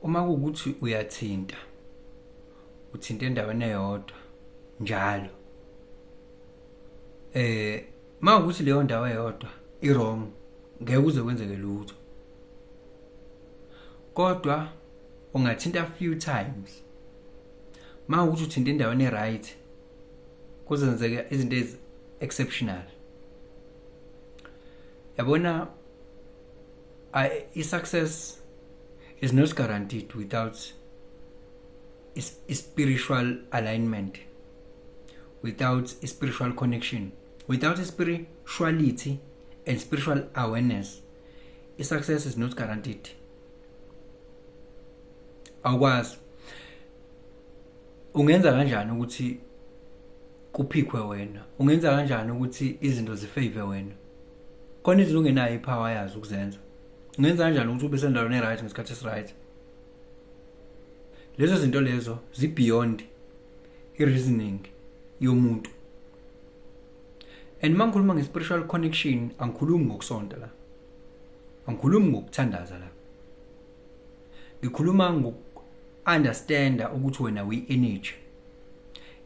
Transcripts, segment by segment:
Uma kuwukuthi uyathinta, uthinta endaweni eyodwa njalo, mawukuthi leyo ndawo eyodwa i-wrong, ngeke kuze kwenzeke lutho. Kodwa ungathinta few times, mawukuthi uthinta endaweni e-right, kuzenzeka izinto ezi exceptional. Yabona, i-success is not guaranteed without spiritual alignment, without a spiritual connection, without a spirituality and spiritual awareness. I-success is not guaranteed. Awukwazi, ungenza kanjani ukuthi kuphikhwe wena? Ungenza kanjani ukuthi izinto zifavor wena? Khona izinto ongenayo ipower yazo ukuzenza. Ungenza kanjani ukuthi ube sendaweni e-right ngesikhathi esi-right? Lezo zinto lezo zi-beyond i-reasoning yomuntu. And uma ngikhuluma nge-spiritual connection, angikhulumi ngokusonta la, angikhulumi ngokuthandaza la, ngikhuluma ngoku-understanda ukuthi wena uyi-energy.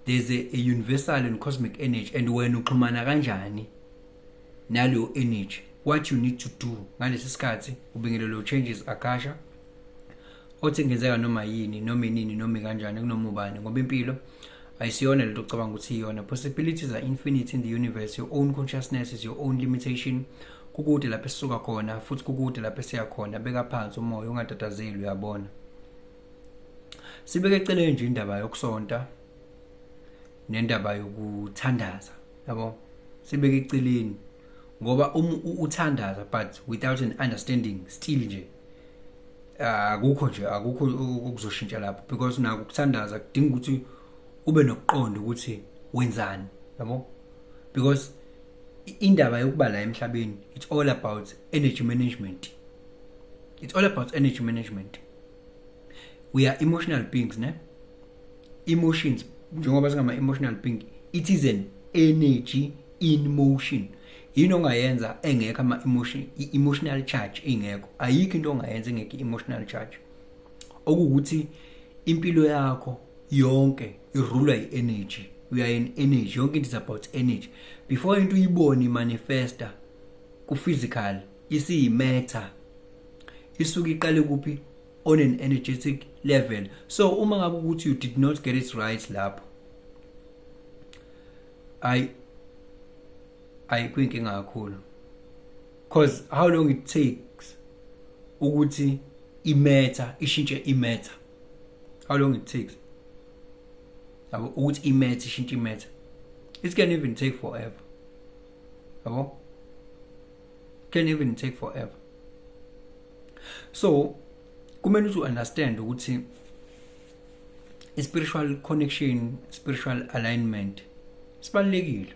There's a universal and cosmic energy, and wena uxhumana kanjani naleyo energy, what you need to do ngalesi sikhathi. Ubingelelo changes akasha othi kungenzeka noma yini, noma inini, noma kanjani, kunoma ubani, ngoba impilo ayisiyona lento ocabanga ukuthi iyona. Possibilities are infinite in the universe. Your own consciousness is your own limitation. Kukude lapho esisuka khona, futhi kukude lapho esiya khona. Beka phansi umoya, ungatatazeli, uyabona. Sibeke eceleni nje indaba yokusonta nendaba yokuthandaza, yabo, sibeke eceleni, ngoba uma uthandaza but without an understanding, still nje akukho nje, akukho okuzoshintsha lapho, because nako ukuthandaza kudinga ukuthi ube nokuqonda ukuthi wenzani, yabo, because indaba yokuba la emhlabeni, it's all about energy management. It's all about energy management. We are emotional beings, ne? Emotions, njengoba singama emotional being, it is an energy in motion. Yini ongayenza engekho ama emotion, i-emotional charge ingekho? Ayikho into ongayenza engekho i-emotional charge. Okuwukuthi impilo yakho yonke irulwa i-energy. We are an energy. Yonke into is about energy. Before into uyibone imanifesta ku-physical, isiyi-matter, isuke iqale kuphi? On an energetic level. So uma ngabe ukuthi you did not get it right lapho, ayi ayi, kuyinkinga kakhulu, because how long it takes ukuthi imatter ishintshe imatter, how long it takes, yabo, ukuthi imatter ishintshe imatter, it can even take forever, yabo, can even take forever. So kumele ukuthi understand ukuthi spiritual connection, spiritual alignment sibalulekile.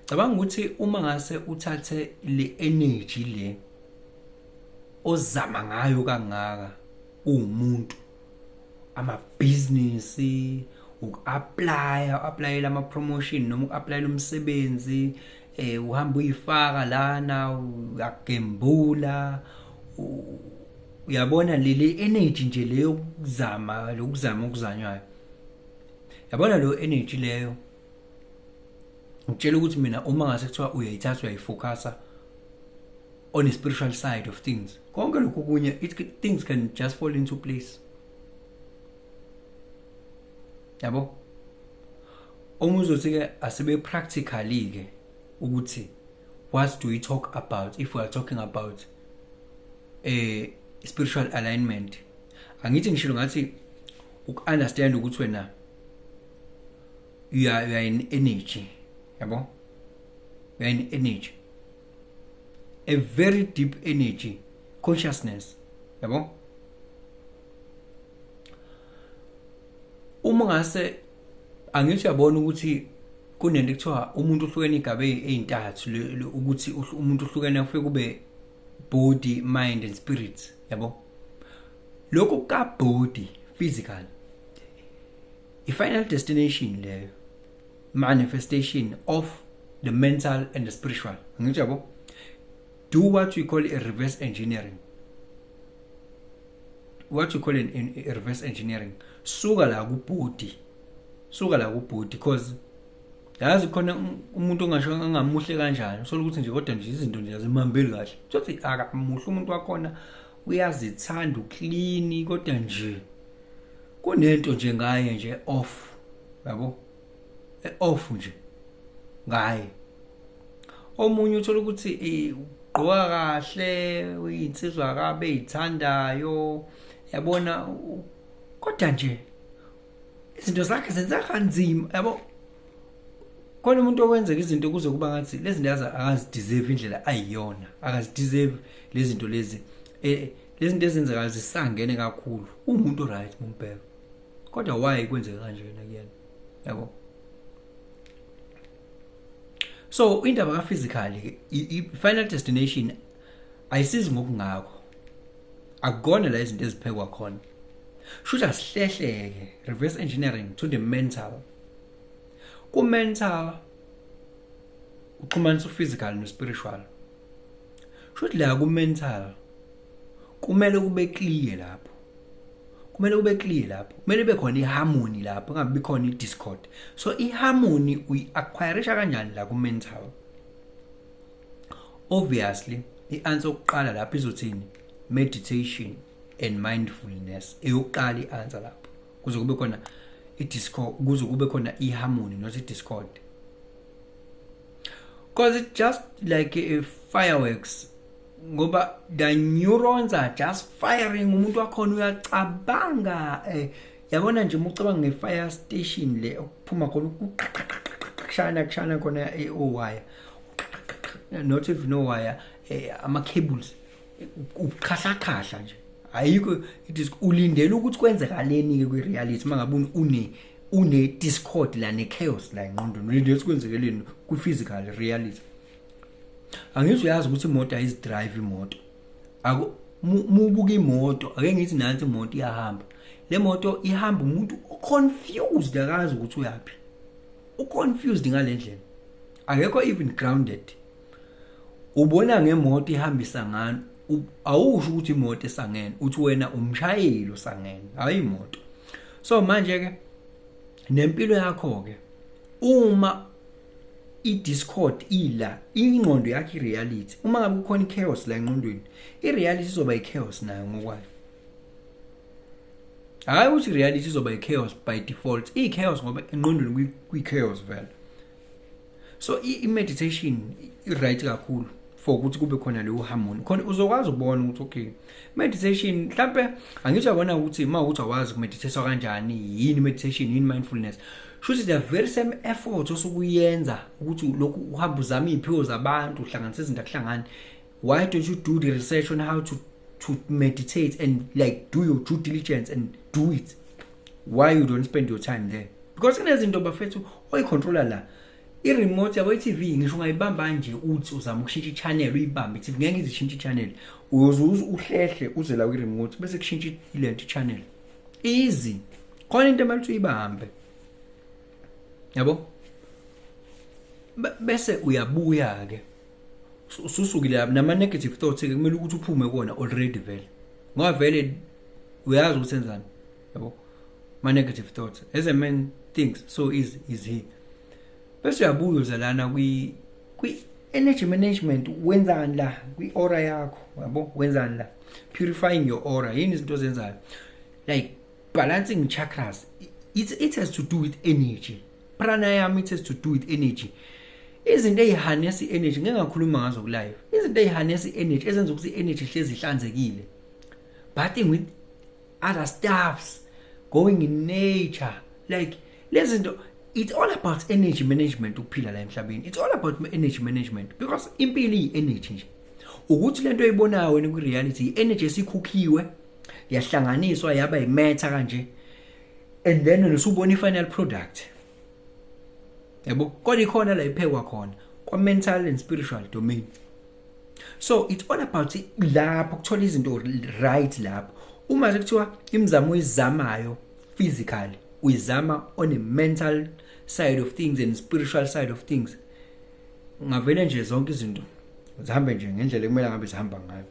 Cabanga ukuthi uma ngase uthathe le energy le ozama ngayo kangaka uwumuntu, amabhizinisi, uku-applya, applyela ama-promotion noma uku-applyela umsebenzi, uhamba uyifaka lana, uyagembula, uyabona, leli energy nje leyo kuzama, lokuzama okuzanywayo, yabona, leyo energy leyo, ngitshela ukuthi mina uma ngase kuthiwa uyayithatha, uyayifocusa on the spiritual side of things, konke lokhu kunye, things can just fall into place, yabo. Uma uzothi ke asibe practically ke ukuthi what do we talk about if we are talking about a spiritual alignment? Angithi ngishilo ngathi uku-understand ukuthi wena you are in energy, yabo, you are in energy, a very deep energy consciousness, yabo. Uma ngase, angithi uyabona ukuthi kunento ekuthiwa umuntu uhlukene igaba ey'ntathu, ukuthi umuntu uhlukene kufike kube body, mind and spirit, yabo. Lokhu ka body, physical, i-final destination leyo, manifestation of the mental and the spiritual, angithi yabo. Do what we call a reverse engineering. What you call in reverse engineering, suka la ku-body, suka la ku-body, because yazi khona umuntu ongasho angamuhle kanjani, usola ukuthi nje kodwa nje izinto nje azimhambeli kahle. Thothi akamuhle umuntu wakhona, uyazithanda, uclean, kodwa nje kunento nje ngaye nje off, yabo, off nje ngaye. Omunye uthola ukuthi ugqoka kahle, uyinsizwa kabe eyithandayo, yabona, kodwa nje izinto zakhe zenza kanzima, yabo. Khona umuntu okwenzeka izinto kuze kuba ngathi lezi zinto akazideserve indlela ayiyona, akazideserve lezi zinto lezi, lezi zinto ezenzekayo zisangene kakhulu. Umuntu right mumbheka, kodwa why kwenzeka kanjena kuyena, yabo? So indaba ka physical, i-final destination ayisizi ngokungakho, akukona la izinto eziphekwa khona. Shuthi asihlehleke, reverse engineering to the mental. Ku-mental uxhumanisa u-physical no-spiritual. Shuthi la ku-mental kumele kube clear lapho, kumele kube clear lapho, kumele kube khona iharmony lapho, kungabi khona i-discord. So iharmony uyi-acquirisha kanjani la ku-mental? Obviously i-answer yokuqala lapho izothini? Meditation and mindfulness eyokuqala i-answer lapho, kuze kube khona i-discord, kuze kube khona i-harmony, not i-discord, because it's just like a fireworks, ngoba the neurons are just firing. Umuntu wakhona uyacabanga, yabona nje, uma ucabanga nge-fire station le okuphuma khona kushana kushana khona owaya, not even owaya, ama-cables, uqhahlaqhahla nje, ayikho it is. Ulindele ukuthi kwenzekaleni ke kwi-reality mangabe une discord la, ne chaos la engqondweni? Ulindele ukuthi kwenzekeleni kwi-physical reality? Angithi uyazi ukuthi imoto ayizidrive imoto. Aku mubuka imoto, ake ngithi nansi imoto iyahamba. Le moto ihamba, umuntu confused, akazi ukuthi uyapi, uconfused ngalendlela, akekho even grounded. Ubona ngemoto ihambisa ngani, awusho ukuthi imoto esangene, uthi wena umshayeli osangene, hayi imoto. So manje ke nempilo yakho ke, uma i-discord ila, ingqondo yakho, i-reality, uma ngabe kukhona i-chaos la engqondweni, i-reality izoba i-chaos nayo ngokwayo. Hayi ukuthi i-reality izoba i-chaos by default, i-chaos ngoba engqondweni kwi-chaos vele. So i-meditation i-right kakhulu for ukuthi kube khona leyo harmony khona, uzokwazi ukubona ukuthi okay, meditation mhlambe, angithi uyabona ukuthi uma ukuthi awazi ukumeditate kanjani, yini meditation, yini mindfulness, shuthi the very same effort osukuyenza ukuthi lokhu uhamba uzama iziphiwo zabantu, uhlanganisa izinto akuhlangani, why don't you do the research on how to meditate and like do your due diligence and do it? Why you don't spend your time there? Because kunezinto, bafethu, oyicontroller la. I-remote yabo, i-TV, ngisho ungayibamba nje uthi uzama ukushintsha i-channel, uyibambe i-TV, ngeke izishintshe i-channel. Uyoze uhlehle uze la kwi-remote bese kushintsha ilento, i-channel. Easy. Khona into emele ukuthi uyibambe, yabo, bese uyabuya ke, ususukile lapho nama negative thoughts ke, kumele ukuthi uphume kuwona already vele, ngoba vele uyazi ukuthi enzani, yabo, ma negative thoughts. As a man thinks, so is he. Bese uyabuya uza lana kwi energy management. Wenzani la kwi aura yakho, yabo? Wenzani la purifying your aura? Yini izinto ozenzayo, like balancing chakras? It has to do with energy. Pranayama, it has to do with energy. Izinto eziharness i-energy, ngeke ngakhuluma ngazo ku live, izinto eziharness i-energy, ezenza ukuthi i-energy ihlezi ihlanzekile, bathing with other stuffs, going in nature, like lezi zinto. It's all about energy management. Ukuphila la emhlabeni, it's all about energy management, because impilo iyi-energy nje. Ukuthi lento oyibonayo wena kwi-reality, i-energy esikhukhiwe, yahlanganiswa, yaba imatter kanje, and then wena usubona i-final product, yabo. Kodwa ikhona la iphekwa khona, kwa-mental and spiritual domain. So it's all about lapho kuthola izinto right lapho. Uma sekuthiwa imizamo oyizamayo physically, uyizama on a mental side of things and spiritual side of things, ngavele nje zonke izinto zihambe nje ngendlela ekumele ngabe zihamba ngayo.